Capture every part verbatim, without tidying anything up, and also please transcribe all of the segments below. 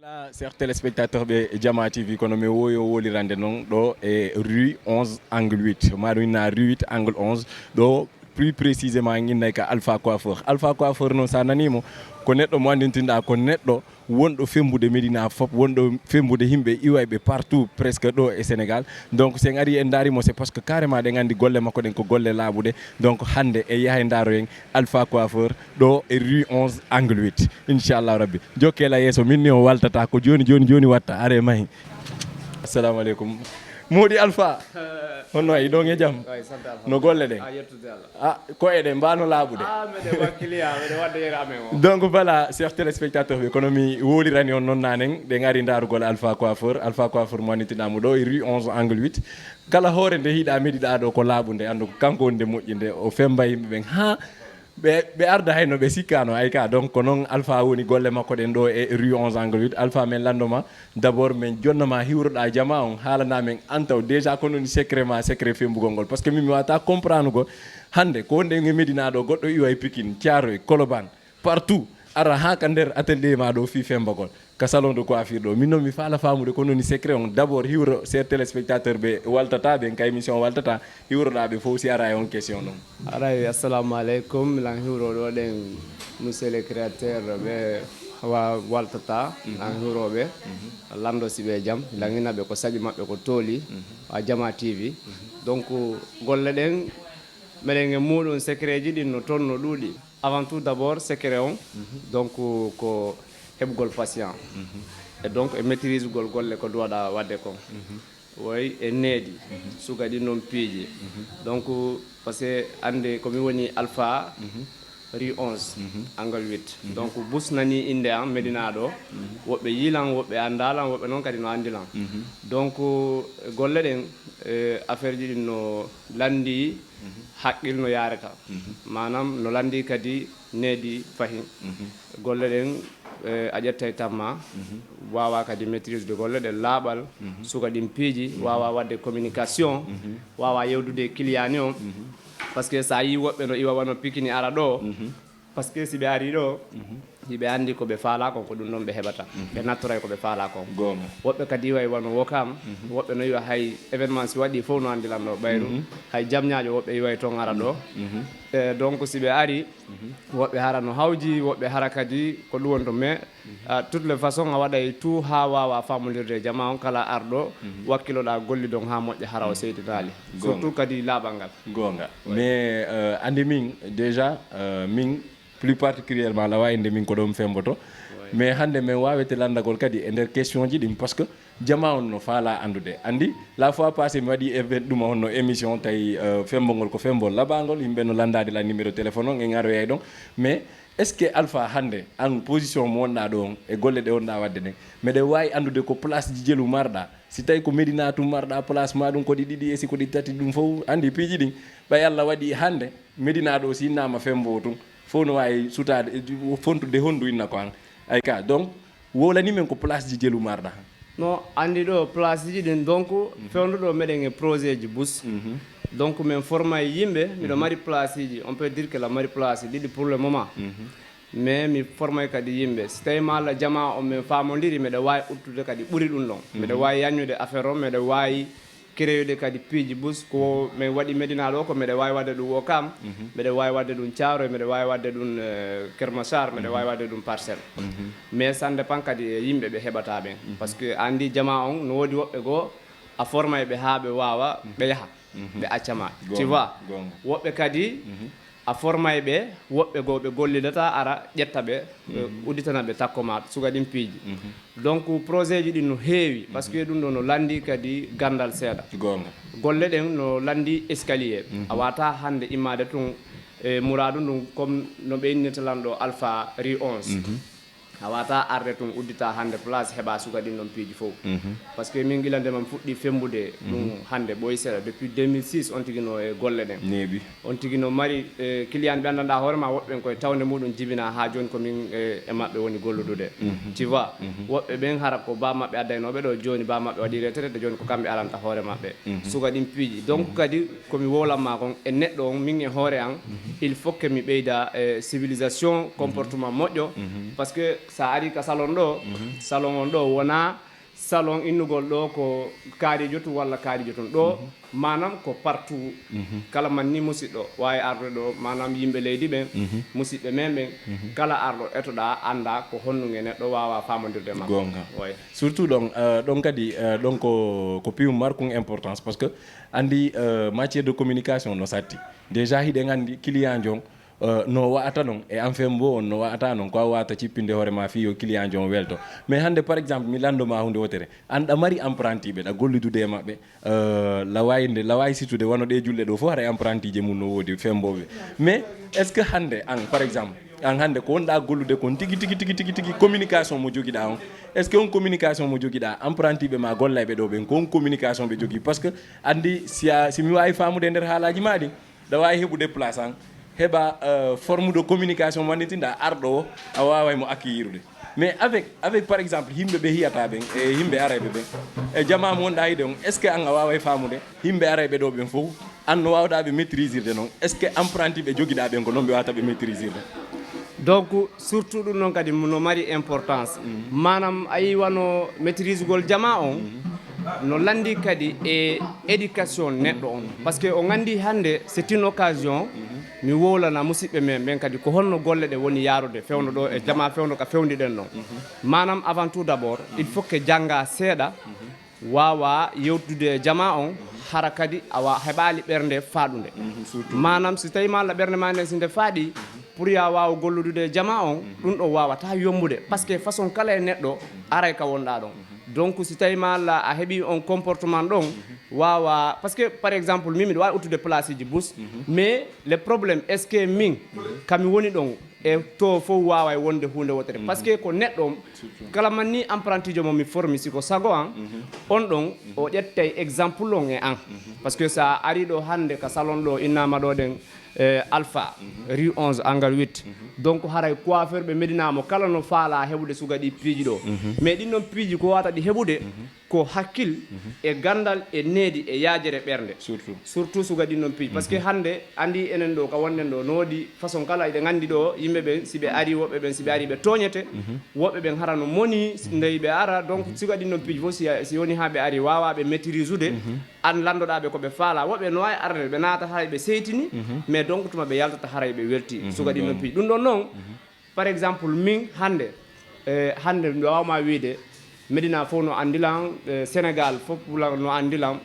Voilà, chers téléspectateurs ɓe Jama T V, kono mi woyo wolirande noon ɗo e rue onze angle huit, maɗum inna rue huit angle onze, ɗo plus précisément en innay ka Alpha Coiffeur. Alpha Coiffeur noon, sa nanimo, ko neɗɗo mo andintinɗa, ko neɗɗo wonɗo fembude Médina fop, wonɗo fembude yimɓe iwayɓe partout presque ɗo e Sénégal. Donc sen ari en darimo, c'est parce que carrément ɗen andi golle makko ɗen ko golle laaɓuɗe. Donc hande e yahay daroyen Alpha Coiffeur ɗo e rue onze angle huit. Inchallah rabbi, jokkela yeeso, min ni o waltata ko joni joni joni watta, are mahi. Assalamu aleykum. Moodi Alpha, honno wayi ɗon e jam? Wayi, sant Alhamdulillah. No golle ɗen? A yettude Allah. Ah, ko eɗen mbano laaɓude. Ah, meɗen wakkiliya, meɗen wadde yere amen o. Donc voilà, chers téléspectateurs ɓe, kono mi wolirani on noon nanen, ɗen ari ndarugol Alpha Coiffeur. Alpha Coiffeur mo annitinamo ɗo e rue onze angle huit. Kala hoore nde hiɗa meɗiɗa ɗo ko laaɓude, andu ko kanko woni nde moƴƴinde, o femba yimɓe ɓen ha ɓe, ɓe arda hayno ɓe sikkano, ay ka. Donc ko noon Alpha woni golle makko ɗen ɗo e rue onze angle huit. Alpha, men landoma d'abord, men jonnoma hiwroɗa jama on, haalana men an taw déjà ko noon secret ma, secret fembugol ngol, parce que min mi wata comprendre ko hande ko wonde e Médina ɗo, goɗɗo iwa e Pikine, Thiaroye, Colobane, partout, ara ha ka nder atelier ma ɗo fi fembagol ka salon de coiffure ɗo. Min noon mi faala famude ko noon secret on. D'abord hiwro, chers téléspectateurs ɓe waltata ɓen ka émission waltata, hiwroɗa ɓe fof si ara e on question ɗon. Aray, assalamu aleykum. Milan hiwro ɗo ɗen, monsieur le créateur, ɓe wa waltata. Milan hiwroɓe. Lando si ɓe jam. Milan ina ɓe ko saƴi maɓɓe ko tooli. Wa Jama T V. Donc golle ɗen, meɗen e muɗum, secret ji ɗin no toon, no ɗuuɗi. Avant tout d'abord, secret on, donc ko heɓugol patient. Et donc e maîtrisugol golle ko duwaɗa wadde kon. Woy e needi, suka ɗin noon piiji. Donc parce que ande ko mi woni Alpha rue onze, angle huit. Donc bus nani inde am Médina ɗo, woɓɓe yiilan, woɓɓe andalan, woɓɓe noon kadi no andilan. Donc golle ɗen, eh, affaire ji ɗin no landi haqqil no yarata. Manam no landi kadi needi fahin. Golle ɗen, eh, a ƴettay tamma, wawa kadi maîtrise de golle ɗen laaɓal, suka ɗin piiji, wawa wadde communication, wawa yewdude e client ni on. Parce que sa yi woɓɓe no iwa wano Pikini ara ɗo, parce que si ɓe ari ɗo, hiɓe andi ko ɓe faala kon, ko ɗum ɗon ɓe heɓata. Ɓe nattoray ko ɓe faala kon. Goonga. Woɓɓe kadi iway wano Wokam, woɓɓe no iwa hay événement si waɗi fof no andi lan ɗo ɓayru. Hay jamñaajo woɓɓe iway toon ara ɗo. Eh, donc si ɓe ari, woɓɓe hara no hawji, woɓɓe hara kadi ko ɗum woni to. Mais, ah, toutes les façons, a waɗay tout ha wawa famondirde e jama on, kala arɗo, wakkiloɗa gollidon ha moƴƴa, hara o seydinali. Goonga. Surtout kadi laaɓal ngal. Goonga. Mais, euh, andi min, déjà, euh, min, plus particulièrement, lawa inde min ko ɗon femboto. Mais hande min wawete landagol kadi e nder question ji ɗin, parce que jama on no faala andude. Andi, la fois passée mi waɗi event ɗum honno émission tawi, euh, fembogol ko fembol labagol, yimɓe no landade la numéro téléphone on, en aroyay ɗon. Mais est-ce que Alpha hande, an position mo wonɗa ɗo on, e golle ɗe wonɗa wadde ɗen, meɗe wawi andude ko place ji jelu marɗa? Si tawi ko Médina tun marɗa place ma ɗum, ko ɗi ɗiɗi e si ko ɗi tati ɗum fof, andi piiji ɗin. Ɓay Allah waɗi hande Médina ɗo si innama fembo tun, fof no wawi sutade, e, fontude hondu inna ko an. Ay ka, donc, wowlani men ko place ji jelu marɗa. No, andi ɗo place ji ɗin, donc, fewndo ɗo meɗen e projet ji bus. Donc, min forma e yimɓe, miɗo mari place ji, on peut dire que la mari place ɗiɗi pour le moment. Mais mi formay kadi yimɓe. Si tawi ma Allah jama on min famodiri, meɗe wawi uttude kadi ɓuri ɗum ɗon. Meɗe wawi yañude affaire on, meɗe wawi créude kadi piiji bus. Ko min waɗi Médina ɗo, ko meɗe wawi wadde ɗum Wokam, meɗe wawi wadde ɗum Thiaroye, meɗe wawi wadde ɗum, eh, Kermassar, meɗe wawi wadde ɗum Parcelles. Mais ça dépend kadi e yimɓe ɓe heɓata ɓen. Parce que andi jama on, no wodi woɓɓe goo, a formay ɓe ha ɓe wawa, ɓe yaha, ɓe acca ma. Tu vois? Woɓɓe kadi, a formay ɓe, woɓɓe goo ɓe gollidata, ara ƴetta ɓe, eh, udditana ɓe takko ma, suga ɗin piiji. Donc, projet ji ɗin no heewi, parce que ɗum ɗo no landi kadi gandal seeɗa. Goonga. Golle ɗen no landi escalier. A wata hande immade tun, e muradu ndun, comme no ɓe innirta lan ɗo Alpha Rue onze. A wata arde tun uddita hande place heɓa suga ɗin ɗon piiji fof. Parce que min gila nde man fuɗɗi fembude ɗum hande ɓooyi seeɗa, depuis deux mille six on tigi no e golle ɗen. Neeɓi. On tigi no mari, eh, client ɓe anndanɗa hoore ma, woɓɓe ɓen koye tawnde muɗum jibina ha joni ko min, eh, e maɓɓe woni golludude. Tu vois? Woɓɓe ɓen hara ko ba maɓɓe addaynoɓe ɗo, joni ba maɓɓe waɗi retraite, joni ko kamɓe aranta hoore maɓɓe. Suga ɗin piiji. Donc kadi komi wowlan ma kon, e neɗɗo on, min e hoore an, il faut que mi ɓeyda, eh, civilisation, comportement moƴƴo, parce que So a arii ka salon ɗoo, salon on ɗoo wonaa salon innugol ɗoo ko kaarijo tun walla kaarijo tun. Ɗoo maanam ko partout. Kala man ni musiɗɗo waawi arde ɗoo, maanam yimɓe leydi ɓen, musiɓɓe men ɓen, kala arɗo etoɗaa anndaa ko honɗun e neɗɗo waawaa faamondirde e makko. Goonga. Oy. Surtout ɗon, eh, ɗon kadi, eh, ɗon ko, ko piiw markun importance, parce que anndi, eh, matière de communication no satti. Déjà hiɗen anndi client jon, eh, no wa'ata non, e an fembo on no wa'ata non, ko a wa'ata cippinde hoore ma fii yo client jon welto. Mais hannde, par exemple, mi lanndo ma huunde wotere, an ɗa mari apprenti ɓe, ɗa golludude e maɓɓe, eh, la waawi nde, la waawi situde wano ɗee julɗe ɗoo fof, haray apprenti je mun no woodi femboɓe. Mais est-ce que hannde an, par exemple, an hannde ko wonɗa gollude kon tigi, tigi, tigi, tigi, tigi communication mo jogiɗa on, est-ce que on communication mo jogiɗa apprenti ɓe ma gollayɓe ɗoo ɓen, ko on communication ɓe jogii? Parce que anndi si a, si mi waawi faamude e nder haalaaji ma ɗin, ɗa waawi heɓude place an, heɓa, eh, forme de communication mo annditinɗa arɗo o, a waaway mo accueillirude. Mais avec, avec par exemple, yimɓe ɓe hiyata ɓen, e yimɓe arayɓe ɓen, e jamaa mo wonɗa hiɗe on, est-ce que an a waaway faamude yimɓe arayɓe ɗoo ɓen fof, an no waawɗa ɓe maîtrisirde non? Est-ce que apprenti ɓe jogiɗa ɓen ko non ɓe waawata ɓe maîtrisirde? Donc, surtout ɗum noon kadi no mari importance. Maanaam, a yii wano maîtrisugol jamaa on, no lanndi kadi e éducation neɗɗo on. Parce que on anndi hannde, c'est une occasion, mi wowlana musiɓɓe men ɓen kadi, ko honno golle ɗe woni yaarude fewndo ɗo e jamaa fewndo ka fewndiɗen non. Maanaam, avant tout d'abord, il faut que jannga seeɗa, waawa yewtude e jamaa on, hara kadi a wa-, heɓaali ɓernde faaɗunde. Maanaam, si tawii ma Allah ɓernde ma nden, si nde faaɗi, pour ya waaw golludude e jamaa on, ɗum ɗo waawata yombude. Parce que façon kala e neɗɗo aray ka wonɗa ɗon. Donc, si tawii ma Allah a heɓi on comportement ɗon, waawa, parce que, par exemple, min miɗo waawi uttude place ji bus, mais le problème, est-ce que min, kami woni ɗon, e to fof waaway wonde huunde wotere? Parce que ko neɗɗo on, kala man ni apprenti jo mo mi formi, si ko sago an, on ɗon, o ƴettay exemple on e an. Parce que sa ari ɗo hannde ka salon ɗo, innama ɗo ɗen, eh, Alpha, rue onze, angle huit. Donc, haray coiffeur ɓe Médina mo kala no faala heɓude suga ɗi piiji ɗo. Mais ɗin ɗon piiji ko wata ɗi heɓude, ko hakkil e ganndal e needi e yaajere ɓernde. Surtout. Surtout suga ɗin ɗon piiji. Parce que hannde, anndi enen ɗo, ka wonɗen ɗo, no woodi façon kala, eɗen anndi ɗo, yimɓe ɓen, si ɓe ari, woɓɓe ɓen, si ɓe ari, ɓe tooñete. Woɓɓe ɓen hara no moni, si ndey ɓe ara. Donc, suga ɗin ɗon piiji fof, si, si woni haa ɓe ari, waawa ɓe maîtrisude, an lanndoɗaa ɓe ko ɓe faala. Woɓɓe no waawi arde, ɓe naata haray ɓe seytini, mais donc, tuma ɓe yaltata haray ɓe welti. Suga ɗin ɗon piiji. Ɗum ɗon noon, par exemple, min hannde, eh, hannde mi waawma wiide, Médina fof no anndi lan, eh, Sénégal fof la-, no anndi lan,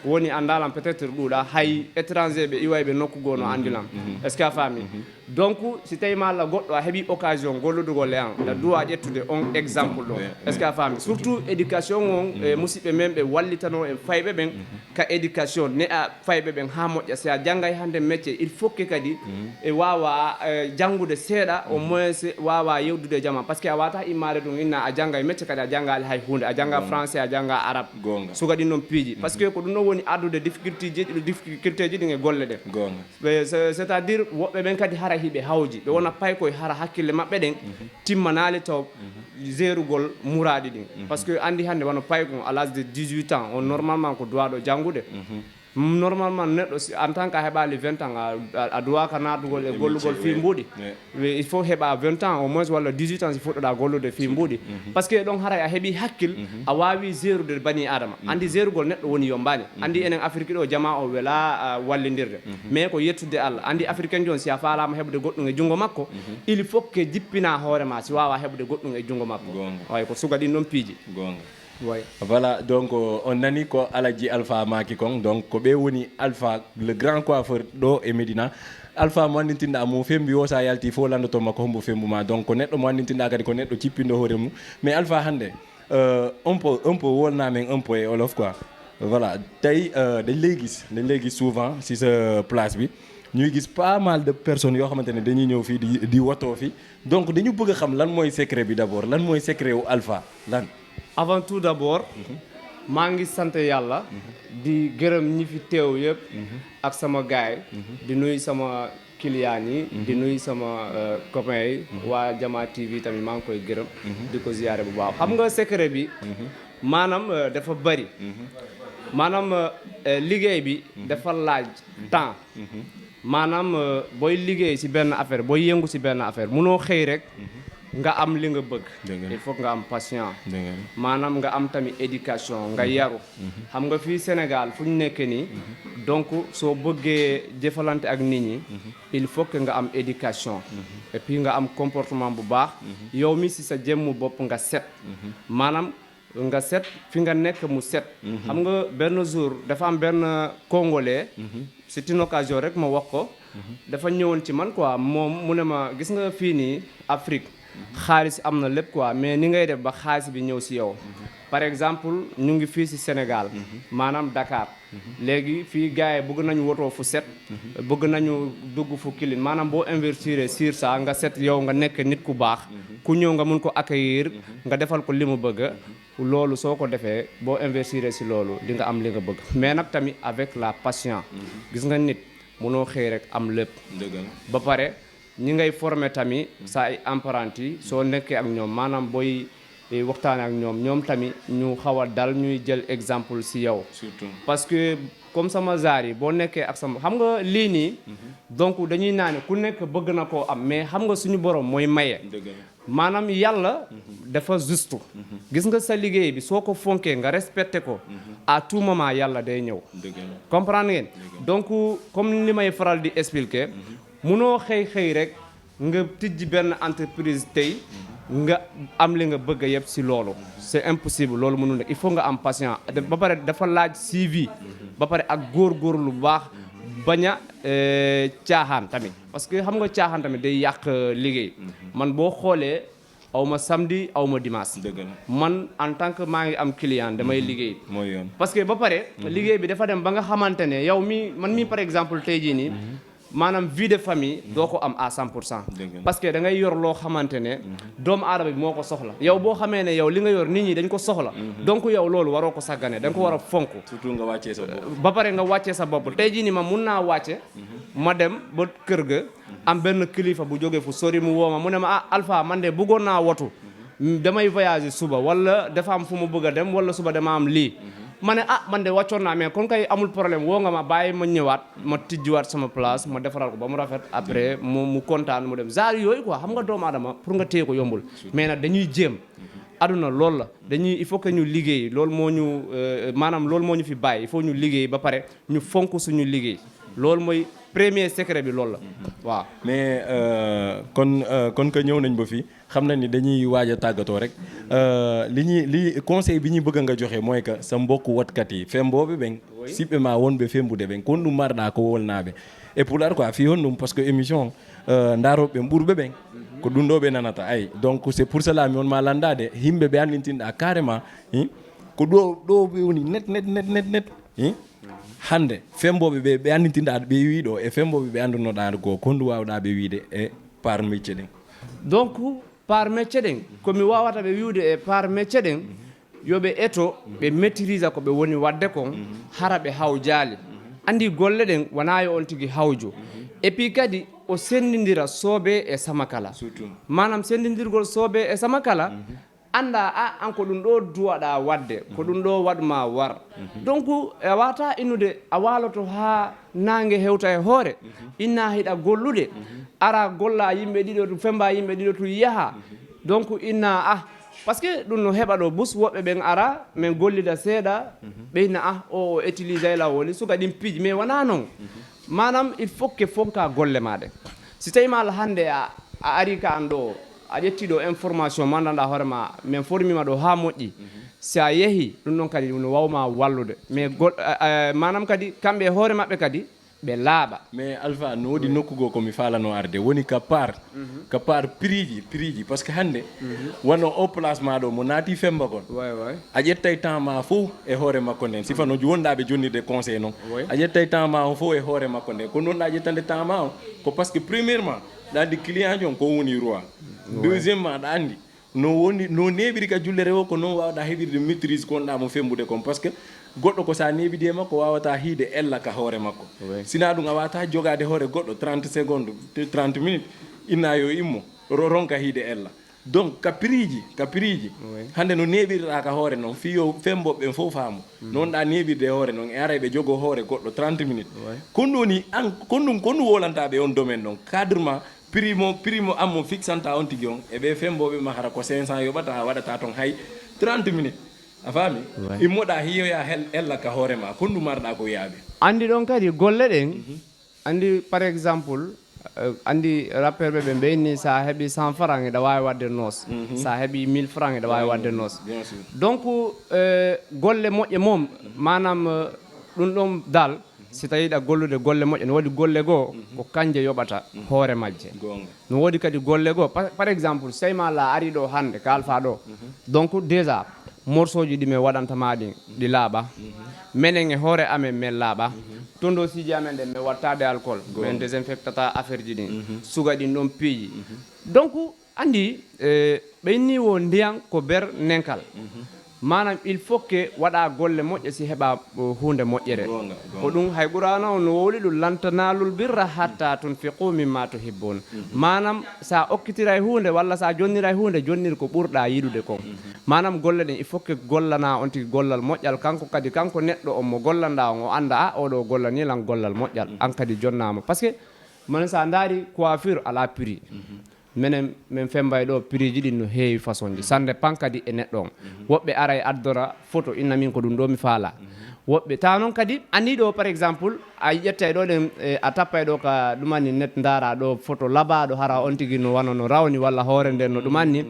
woni annda lan peut-être ɗuuɗa, hay étranger ɓe iway ɓe nokku goo no anndi lan. Est-ce que a faami? Donc, si tawii ma Allah goɗɗo a heɓi occasion golludugol e an, ɗa duwa ƴettude on exemple ɗon. Est-ce que a faami? Surtout éducation on, eh, musiɓɓe men ɓe wallitano en fayɓe ɓen, ka éducation, ne'a fayɓe ɓen haa moƴƴa. Si a janngay hannde métier, il faut que kadi e waawa, eh, janngude seeɗa, au moins waawa yewdude e jamaa. Parce que a waata immaade ɗum inna a janngay métier kadi a janngaali hay huunde. A jannga français, a jannga arabe. Goonga. Suga ɗin ɗon piiji. Parce que ko ɗum ɗon woni addude difficulté ji, difficulté ji ɗin e golle ɗen. Goonga. Ɓe, c'est, c'est-à-dire woɓɓe ɓen kadi hara hiɓe hawji. Ɓe wona paykoy hara hakkille maɓɓe ɗen timmanaali taw jeerugol muraaɗi ɗin. Parce que anndi hannde wano paykun à l'âge de dix-huit ans, on normalement ko duwaaɗo janngude. Normalement, neɗɗo, si, en tant que a heɓaali vingt ans, a, a, a duwaaka naatugol e gollugol fii mbuuɗi. Mais il faut heɓa vingt ans, au moins, walla dix-huit ans, si fuɗɗoɗa gollude fii mbuuɗi. Parce que ɗon haray a heɓi hakkil, a waawi jeerude bani adama. Anndi jeerugol neɗɗo woni yombaani. Anndi enen Afirki ɗo, jamaa o wela, a, wallindirde. Mais ko yettude Allah. Anndi Africain jon, si a faalaama heɓude goɗɗum e junngo makko, il faut que jippina hoore ma, si waawa heɓude goɗɗum e junngo makko. Goonga. Way ko suga ɗin ɗon piiji. Goonga. Way. Voilà, donc, euh, on nani ko Alaji Alpha maaki kon. Donc, ko ɓe woni Alpha, le grand coiffeur ɗo e Médina. Alpha mo anndintinɗa mo fembi o, sa yalti fof lanndoto makko hombo fembu ma. Donc, ko neɗɗo mo anndintinɗa kadi ko neɗɗo cippindo hoore mum. Mais Alpha, hannde, euh, on peut, on peut wolna men un peu e olof quoi. Voilà, tey, euh, dañ lay gis, dañ lay gis souvent si sa place bi. Ñuy gis pas mal de personnes yoo xamante ne dañuy ñëw fii di, di watoo fi. Donc, dañu bëgg a xam lan mooy secret bi d'abord, lan mooy secret wu Alpha, lan? Avant tout d'abord, maa ngi sant Yàlla, di gërëm ñi fi teew yëpp, ak sama gaay, di nuyu sama client yi, di nuyu sama, euh, copain yi, waa Jama T V tamit maa ngi koy gërëm, di ko ziyaare bu baax. Xam nga secret bi, maanaam, euh, dafa bari. Maanaam, euh, liggéey bi dafa laaj temps. Maanaam, euh, booy liggéey si benn affaire, booy yëngu si benn affaire, munoo xëy rek nga am li nga bëgg. Il faut nga am patient. Maanaam nga am tamit éducation, nga yaru. Xam nga fii Sénégal fu ñu nekkee nii, donc soo bëggee jëfalante ak nit ñi, il faut que nga am éducation, et puis nga am comportement bu baax. Yow mi si sa jëmmu bopp nga set, maanaam nga set, fi nga nekk mu set. Xam nga benn jour dafa am benn Congolais, c'est une occasion rek ma wax ko. Dafa ñëwoon ci man quoi, moom mu ne ma, gis nga fii nii Afrique, xaalis am na lépp quoi, mais ni ngay def ba xaalis bi ñëw si yow. Par exemple, ñu ngi fii si Sénégal, maanaam Dakar. Léegi fii gars yi bëgg nañu woto fu set, bëgg nañu dugg fu clean, maanaam boo investir sur ça, nga set, yow nga nekk nit ku baax, ku ñëw nga mun ko accueillir, nga defal ko li mu bëgg. Loolu soo ko defee, boo investir si loolu, di nga am li nga bëgg, mais nag tamit avec la patience. Gis nga nit, mënoo xëy rek am lépp. Ba pare, ñi ngay former tamit, sa ay apprentis, soo nekkee ak ñoom, maanaam booy waxtaane ak ñoom, ñoom tamit ñu xaw a dal, ñuy jël exemple si yow. Parce que comme sama genre yi, boo nekkee ak sama, xam nga lii nii, donc dañuy naa ne ku nekk bëgg na koo am, mais xam nga suñu borom mooy maye. Maanaam yàlla dafa juste. Gis nga sa liggéey bi, soo ko fonkee, nga respecté ko, à tout moment yàlla day ñëw. Comprendre ngeen? Donc comme li may faral di expliquer, munoo xëy xëy rek nga tijji benn entreprise tey, nga am li nga bëgg yëpp si loolu. C'est impossible, loolu mënul nekk. Il faut nga am patient. Ba pare dafa laaj suivi, ba pare ak góorgóorlu bu baax, bañ a caaxaan tamit, parce que xam nga caaxaan tamit day yàq liggéey. Man boo xoolee, aw ma samedi, aw ma dimanche. Man, en tant que maa ngi am client, damay liggéey. Mooy yoon. Parce que ba pare liggéey bi dafa dem ba nga xamante ne yow mi, man mi par exemple tey jii nii, maanaam vie de famille doo ko am à cent pour cent. Parce que da ngay yor loo xamante ne doomu aadama bi moo ko soxla. Yow boo xamee ne yow li nga yor nit ñi dañ ko soxla, donc yow loolu waroo ko sàggane, da nga ko war a fonk. Surtout nga wàccee sa bopp. Ba pare nga wàccee sa bopp. Tey jii nii ma mun naa wàcce, ma dem ba kër ga, am benn kilifa bu jóge fu sori, mu woo ma, mu ne ma, ah, Alpha, man de bëggoon naa woto, damay voyager suba, wala dafa am fu mu bëgg a dem, wala suba dama am lii. Ma ne, ah, man de wàccoon naa, mais kon kay amul problème, woo nga ma, bàyyi ma ñëwaat, ma tijjiwaat sama place, ma defaral ko ba mu rafet, après mu mu kontaan, mu dem. Genre yooyu quoi, xam nga doomu aadama pour nga téye ko yombul, mais nag dañuy jéem. Aduna loolu la, dañuy, il faut que ñu liggéey. Loolu moo ñu, euh, maanaam loolu moo ñu fi bàyyi. Il faut ñu liggéey ba pare ñu fonk suñu liggéey. Loolu mooy premier secret bi, loolu la. Waaw. Mais euh, kon euh, kon que ñëw nañ ba fii, xam na ni dañuy waaj a tàggatoo rek. Euh, li ñuy li conseil bi ñuy bëgg nga joxe mooy que sa mbokku watkat yi, fem boobe ɓen, siɓɓe ma wonɓe fembude ɓen, kon ɗum marɗa ko wolnaaɓe e pular quoi, fii honɗum? Parce que émission, euh, ndaroɓe ɓen ɓurɓe ɓen ko ɗum ɗo ɓe nanata. Ay, donc c'est pour cela mi on ma landade yimɓe ɓe anndintinɗa carrément, hein, ko ɗo ɗo ɓe woni net net net net net, hein. Hannde femboɓe ɓe ɓe anndintinɗa ɓe wi ɗo e femboɓe ɓe anndunoɗa goo, ko honɗum wawɗa ɓe wiide e par métier ɗen? Donc par métier ɗen, ko mi wawata ɓe wiwde e par métier ɗen, yo ɓe eto, ɓe maîtrisa ko ɓe woni wadde kon, hara ɓe hawjaali. Andi golle ɗen wona yo on tigi hawju. Et puis kadi o senndindira soobe e sama kala. Maanaam senndidirgol soobe e sama kala, annda a an ko ɗum ɗo duwaɗa wadde, ko ɗum ɗo waɗma war. Donc a wata innude a waloto ha nangue hewta e hoore, inna hiɗa gollude, ara golla yimɓe ɗiɗo tu, femba yimɓe ɗiɗo tu, yaha. Donc inna ah, parce que ɗum no heɓa ɗo bus, woɓɓe ɓen ara min gollida seeɗa, ɓe inna ah o o utilisay law woni suka ɗin piiji, mais wona noon. Maanaam il faut que fonka golle ma ɗen. Si tawi ma ala hannde a a ari ka an ɗo, a ƴetti ɗo information ma, ndanɗa hoore ma min formima ɗo ha moƴƴi. Si a yehi ɗum ɗon kadi no wawma wallude, mais gol- eh, eh, maanaam kadi kamɓe e hoore maɓɓe kadi ɓe laaɓa. Mais Alpha, no woodi nokku goo ko mi faalano arde, woni ka par ka par prix ji, prix ji, parce que hannde wano o place ma ɗo mo naati femba kon, a ƴettay temps ma fof e hoore makko nden, sifa no wonɗa ɓe jonnirde conseil noon. A ƴettay temps ma o fof e hoore makko nden, ko noon ɗa ƴettande temps ma o. Ko parce que premièrement, ɗa andi client ji on ko woni roi. Deuxièmement, ɗa andi no woni no neeɓiri ka jullere o, ko noon wawɗa heɓirde maîtrise ko wonɗa mo fembude kon, parce que goɗɗo ko sa neeɓidi e makko wawata hiide ella ka hoore makko. Sina ɗum a wawata jogade hoore goɗɗo trente secondes, trente minutes, inna yo immo, ro- ronka hiide ella. Donc ka prix ji, ka prix ji, hannde no neeɓirɗa ka hoore noon, fii yo femboɓe ɓen fof faamu. Noon ɗa neeɓirde e hoore noon, e ara ɓe jogo hoore goɗɗo trente minutes. Kon ɗum woni an, kon ɗum kon ɗum wolanta ɓe on domaine ɗon, cadre ma, Prix mo, prix mo an mo fixanta on tigi on, e ɓe femboɓe ma hara ko cinq cents yoɓata, a waɗata ton hay trente minutes. A faami? Ouais. Immoɗa hiyoya hel, ella ka hoore ma, kondu marɗa ko wiyaɓe. Andi ɗon kadi golle ɗen, andi par exemple, eh, andi rappeur ɓe ɓe mbeyni sa heɓi cent francs eɗa wawi wadde noos, sa heɓi mille francs eɗa wawi wadde noos. Bien sûr. Donc, eh, golle moƴƴe mom, manam, eh, ɗum ɗon dal, si tawi ɗa gollude golle moƴƴe, no waɗi golle goo, ko kanje yoɓata hoore majje. Gonga. No woodi kadi golle goo. Par, par exemple, si tawi ma la ari ɗo hannde, ka Alpha ɗo. Donc, déjà, morceau ji ɗi min waɗanta ma ɗin, ɗi laaɓa. Menen e hoore amen, men laaɓa. Tondosiji amen ɗen, min wattade alcool. Min désinfectata affaire ji ɗin. Suga ɗin ɗon piiji. Donc, andi, eh, ɓe inni wo ndiyan ko ber nenkal. Maanaam, il faut que waɗa golle moƴƴe si heɓa, uh, huunde moƴƴere. Ko ɗum hay Qur'aana on no wowli ɗum, "Lan tanaalul birra hatta tunfiqu mimma tuhibbun." Maanaam, sa okkitiray huunde walla sa jonniray huunde, jonnir ko ɓurɗa yiɗude kon. Maanaam, golle ɗen, il faut que gollana on tigi gollal moƴƴal. Kanko kadi, kanko neɗɗo on mo gollanɗa on, o annda, "A, oɗo gollani lan gollal moƴƴal." An kadi jonnama. Parce que, man sa ndaari coiffure ala prix. Menen, min femmbay ɗo, prix ji ɗin no heewi façon ji. Ça dépend kadi e neɗɗo on. Woɓɓe aray addora photo, inna min ko ɗum ɗo mi faala. Woɓɓe, tawa noon kadi, anni ɗo, par exemple, a ƴettay ɗo ɗen, eh, a tappay ɗo ka ɗum anni net, ndaara ɗo photo labaɗo, hara on tigi no wano no rawni walla hoore nden no ɗum anni.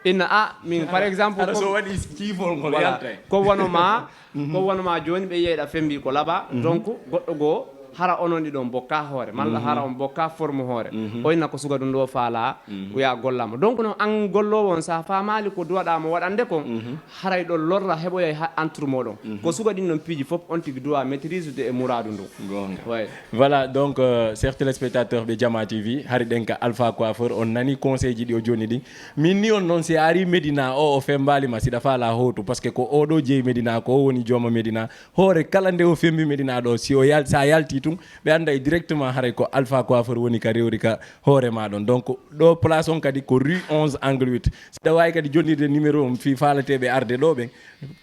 Inna a, min, par exemple, Hara so ko, waɗi ciifol ngol voilà, yaltay. Ko wano ma, ko wano ma jooni ɓe yiyay ɗa fembi ko laba, donc goɗɗo goo, hara onon ɗiɗon bokka hoore, malla hara on bokka forme hoore. Oyna ko suga ɗum ɗo faala, wiya gollama. Donc noon an gollowo on, sa faamaali ko duwaɗa mo waɗande kon, haray ɗon lorra heɓoyay ha entre moɗon. Ko suga ɗin ɗon piiji fof on tigi duwa maîtrise de e muraadu ndu. Gonga. Ouais. Voilà, donc, euh, chers téléspectateurs de Jama T V, hari ɗen ka Alpha Coiffeur, on nani conseil ji ɗi o joni ɗin. Min ni on noon, si a ari Medina, o, o fembaali ma, siɗa faala hootu, parce que ko o ɗo jeyi Medina, ko o woni jooma Medina. Hoore kala nde o fembi Medina ɗo, si o yal, sa yalti tun, ɓe anday directement haray ko Alpha Coiffeur woni ka rewri ka hoore ma ɗon. Donc, ɗo place on kadi ko rue onze angle huit. Siɗa wawi kadi jonnirde numéro on fi faalateɓe arde ɗo ɓen.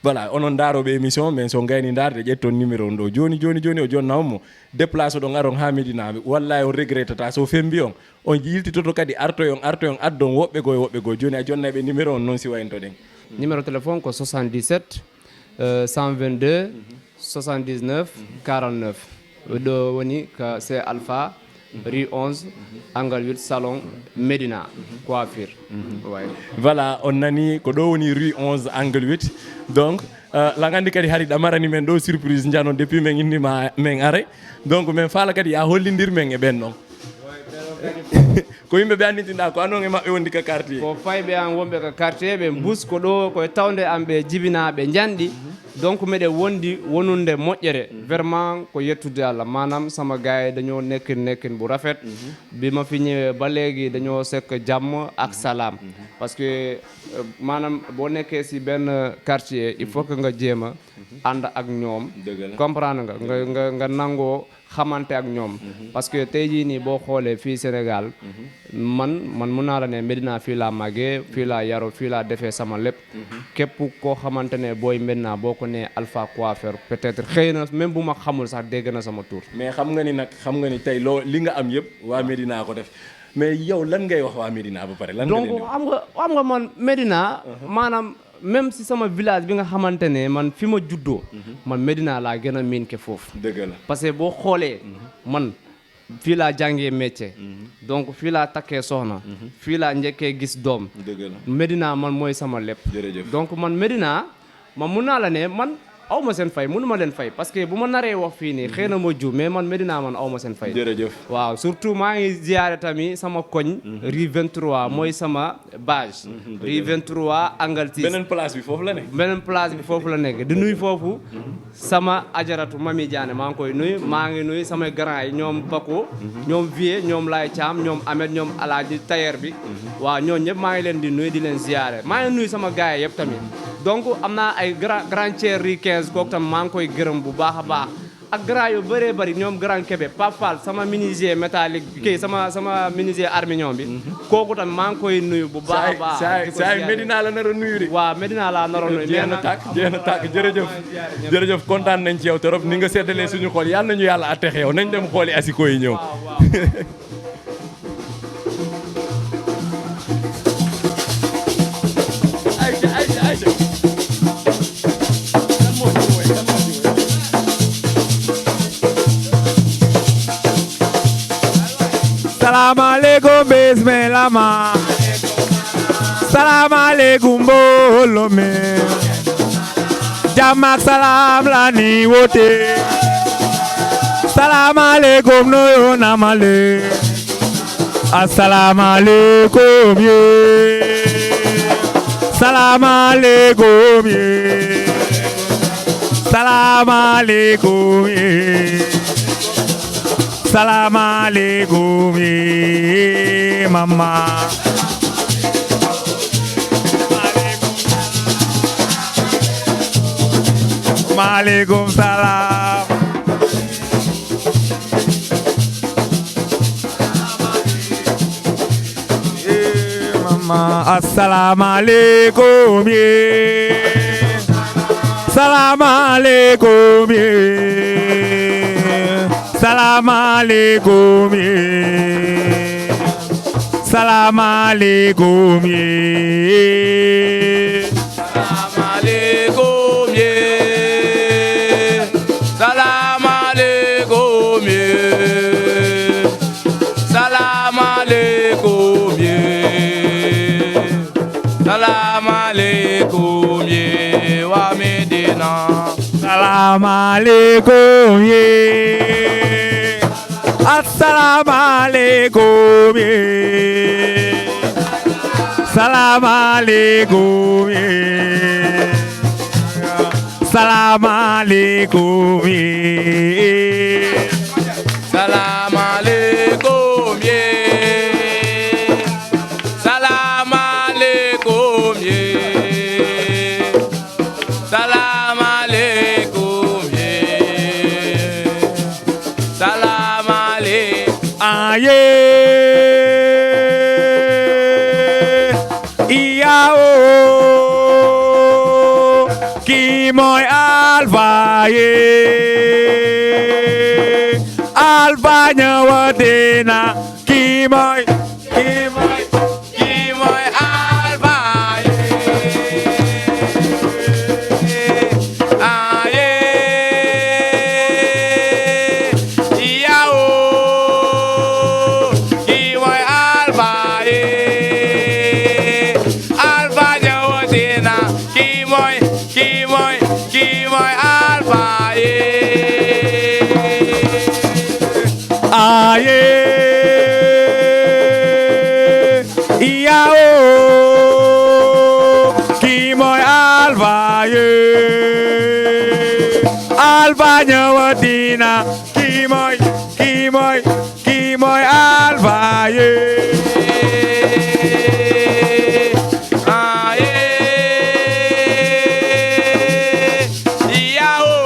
Voilà, onon ndaaroɓe émission, mais so gayni ndaarde, ƴetton numéro on ɗo. Joni, joni, joni o jonna on mo. Déplace ɗon aron ha Medina. Wallahi on regrettata. So fembi on, on yiltitoto kadi artoy on, artoy on addon woɓɓe goo e woɓɓe goo. Joni a jonnay ɓe numéro on noon si wayntoɗen. Numéro téléphone ko soixante-dix-sept, euh, cent vingt-deux, soixante-dix-neuf, quarante-neuf. Ɗo woni ka C Alpha, rue onze, angle huit, salon Medina, coiffure. Ouais. Voilà, on nani ko ɗo woni rue onze angle huit. Donc, euh, la gandi kadi hari ɗamarani men ɗo surprise, jano depuis men inni ma men are. Donc, men faala kadi ya hollindir men e ɓen ɗon. Ko yimɓe ɓe anndintinɗa ko anon e maɓɓe wondi ka quartier. Ko fayɓe an wonɓe ka quartier, ɓe mbus ko ɗo, ko e tawnde an ɓe jibina, ɓe njanɗi. Donc, meɗen wondi wonunde moƴƴere. Vraiment, ko yettude Allah. Maanaam, sama gars yi dañoo nekkin, nekkin bu rafet. Bi ma fi ñëwee ba léegi, dañoo sekk jàmm ak salaam. Parce que, euh, maanaam, boo nekkee si benn quartier, il faut que nga jéem a ànd ak ñoom. Dëgg la. Comprendre nga? Nga, nga, nga nangoo xamante ak ñoom. Parce que tey jii nii, boo xoolee fii Sénégal, man, man mun naa la ne Medina, fii laa màggee, fii laa yaroo, fii laa defee sama lépp. Képp koo xamante ne booy Medina, boo ko nee Alpha Coiffeur, peut-être, xëy na, même bu ma xamul sax, dégg na sama tur. Mais xam nga ni nag, xam nga ni tey loo, li nga am yëpp, waa Medina ko def. Mais yow, lan ngay wax waa Medina ba pare? Lan nga Donc, leen di wax? xam nga, xam nga man, Medina, maanaam, même si sama village bi nga xamante ne man fi ma juddoo, man Medina laa gën a miin ke foofu. Dëgg la. Parce que boo xoolee, man fii laa jàngee métier. Donc, fii laa takkee soxna. Fii laa njëkkee gis doom. Dëgg la. Medina, man mooy sama lépp. Jërëjëf. Donc, man Medina, man mun naa la ne, man aw ma seen fay, munu ma leen fay. Parce que bu ma naree wax fii nii, xëy na ma ju, mais man Medina, man aw ma seen fay. Jërëjëf. Waaw, surtout maa ngi ziyaare tamit sama koñ, rue vingt-trois, mooy sama base. Rue vingt-trois, angle six. Beneen place bi foofu la ne. Beneen place bi foofu la nekk. Di nuyu foofu sama ajaratu Mami Diané, maa ngi koy nuyu. Maa ngi nuyu samay grand yi, ñoom Bako, ñoom Vieux, ñoom Laye Thiam, ñoom Ahmed, ñoom Alaaji tailleur bi. Waaw, ñoo ñëpp maa ngi leen di nuyu, di leen ziyaare. Maa ngi nuyu sama gars yi yëpp tamit. Donc, am naa ay grand, grand Thierry quinze, kooku tam maa ngi koy gërëm bu baax a baax. Ak grand yu bëree bëri, ñoom grand Kébé, Pape Fall, sama menuisier métallique, kii, sama, sama menuisier armignon bi. Kooku tam maa ngi koy nuyu bu baax a baax. Saay, Di ko saay ziyaare. Medina la nar a nuyu de. Waaw, Medina laa naroon nuyu. Jeex na Mais nag, tàkk, jeex na tàkk. Jërëjëf. Jërëjëf, kontaan nañ ci yow trop. Ni nga seddalee suñu xol, yàlla nañu yàlla atte xew. Nañ dem xooli asi koy ñëw. Ma. Salaam aleykum mbooloo mi. Jàmm ak salaam la ni woote. Salaam aleykum, nuyu naa ma leen. Asalaam aleykum ye. Salaam aleykum ye. Salaam aleykum ye. Salaam aleykum ye, mama. Maaleykum salaam. Eh, mama, asalaam aleykum ye. Salaam aleykum ye. Salaam aleykum ye. Salaam aleykum ye. Salaam aleykum ye. Salaam aleykum ye. Salaam aleykum ye. Salaam aleykum ye, waa Medina. Salaam aleykum ye. Asalaam aleykum ye. Salaam aleykum ye. Salaam aleykum ye. Salaam aleykum ye. Salaam aleykum ye. Salaam aleykum ye. Salaam aleykum. Aye. Iyawo. Kii mooy Alfa ye. Alfa ñëwati na. Kii mooy, kii mooy, kii mooy Alfa ye. Aye. Iyawo. Kii mooy Alfa ye. Alfa ñëwati na. Kii mooy, kii mooy, kii mooy Alfa ye. Aye. Iyawo. Kii mooy Alfa ye. Alfa ñëwati na. Kii mooy, kii mooy, kii mooy Alfa ye. Aye. Iyawo.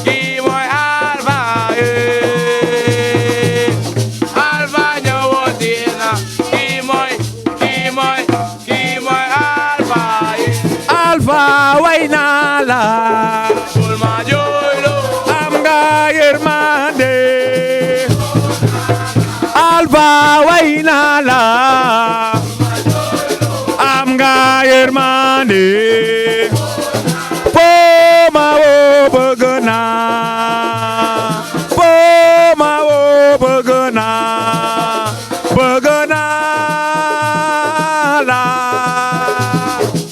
Kii mooy Alfa ye. Alfa ñëwati na. Kii mooy, kii mooy, kii mooy Alfa ye. Alfa, way naa la. Bul ma jooyloo. Am nga yërmande. Alfa, way naa la. Am nga yërmande. Foo ma woo bëgg naa. Foo ma woo bëgg naa. Bëgg naa la.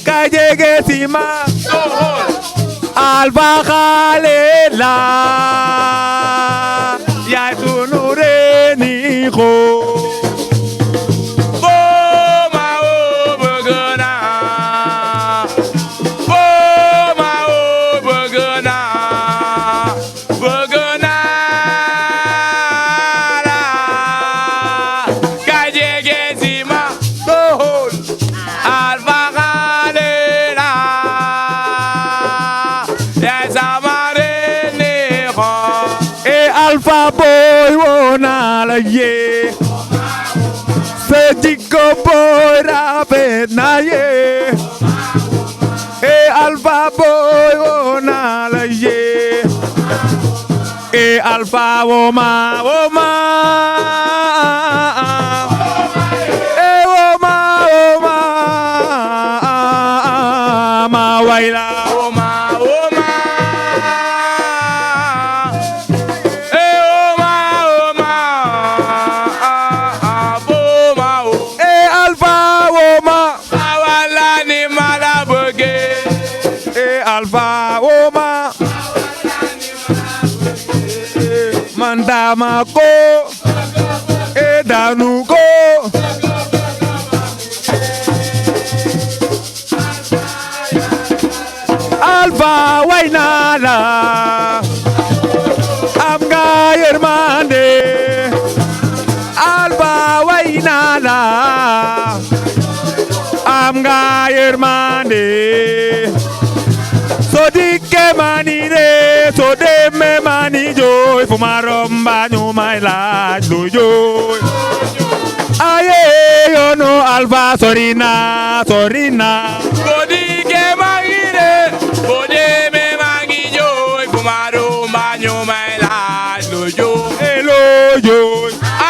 Ka jege si ma. Alfa xale la. Yaay sunu reeni xo. Foo ma woo bëgg naa. Foo ma woo bëgg naa. Bëgg naa la. Ka jege si ma. Doxal. Alfa xale la. Yaay sama reeni xo. E Alfa boy, woo naa la ye. Sa jikko boy rafet na ye. E Alfa boy, woo naa la ye. E Alfa, woo ma, woo ma. E woo ma, woo ma. Ma way la. Woo ma, woo ma. E woo ma, woo ma. Dama ko e danu ko. Alfa waynala am nga yermande. Alfa waynala am nga yermande. So dikke mani re so demme mani joy fu marom banyu my life do joy. Aye yono alfa sorina sorina. Bodi ke mangire bode me mangi joy kumaro manyo mai la lojo. Elojo.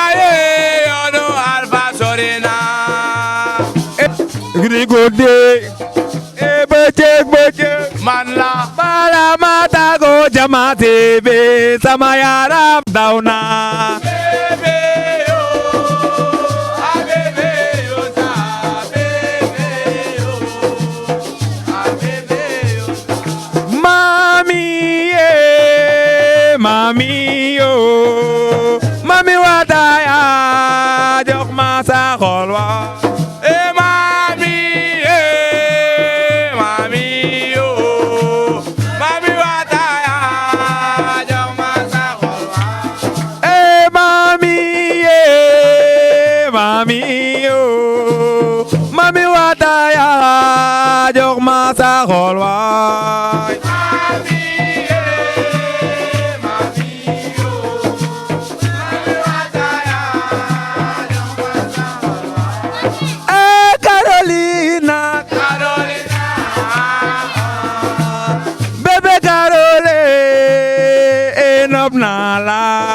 Aye yono alfa sorina. Grigode. E bocek bocek man la. Bala mata go jamate be sama yaram dauna. Bebe yo, a bebe yo, sa bebe yo, a bebe yo. Mami ye, mami yo, mami wataya jok masa kolwa. E mami, e mami yo. Mami wataya jama sa kolwa. E mami, e mami yo. Mami wataya jama sa kolwa. Mami, e mami yo. Eh, Carolina. Carolina. Bébé Carole, eh, nop na la.